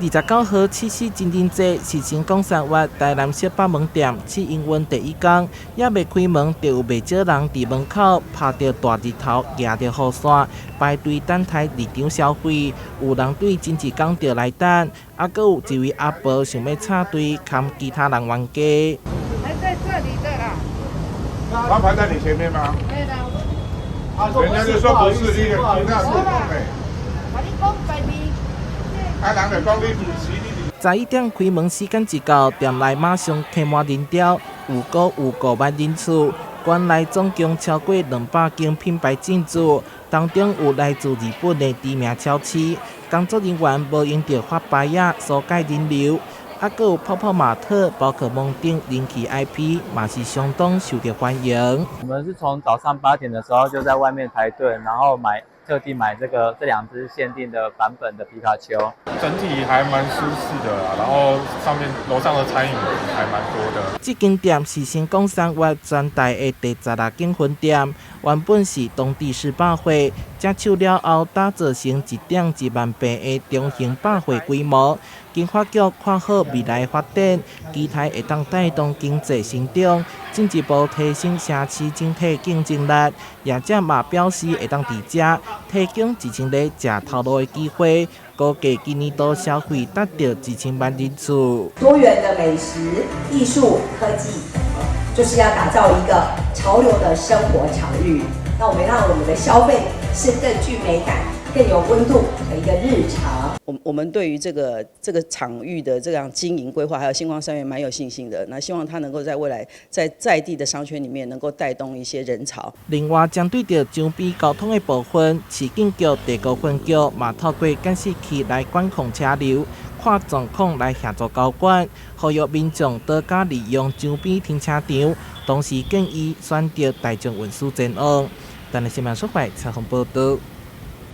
29號七夕情人節是星光三越台南小北門店試營運第一工，猶未開門，就有袂少人佇門口曬著大日頭，舉著雨傘排隊等待入場消費。有人對前一工就來等，猶閣有一位阿婆想欲插隊，崁其他人冤家。還在這裡的啦。他排在你前面嗎？對啦。人家就說不是，你你那是我你講排隊。啊，人就講你主持你。11點開門時間一到，店內馬上客滿人潮，預估有5萬人次。館內總共超過200間品牌進駐，當中有來自日本的知名超市。工作人員無閒著發牌仔疏解人流，猶閣有泡泡瑪特、寶可夢等人氣 IP，嘛是相當受著歡迎。我們是從早上8點的時候就在外面排隊，然後買。特地買這兩隻限定的版本的皮卡丘。整體還蠻舒適的啦，然後上面樓上的餐飲還蠻多的。這間店是星光三越全台的第16間分店，原本是當地式百貨，接手了後打造成1.1萬坪的中型百貨規模。經發局看好未來發展，期待會當帶動經濟成長，進一步提升城市整體競爭力。業者嘛表示會當佇遮提供1000個食頭路的機會，估計今年度消費達到1000萬人次。多元的美食、藝術、科技，就是要打造一個潮流的生活場域。那我們讓我們的消費是更具美感、更有溫度的一個日常。我們對於這個場域的這樣經營規劃，還有星光三越蠻有信心的。那希望它能夠在未來在在地的商圈裡面能夠帶動一些人潮。另外，針對著周邊交通的部分，市警局第五分局嘛透過監視器來管控車流，看狀況來協助交管，呼籲民眾多加利用周邊停車場，同時建議選擇大眾運輸前往。台南新聞蘇慧採訪報導。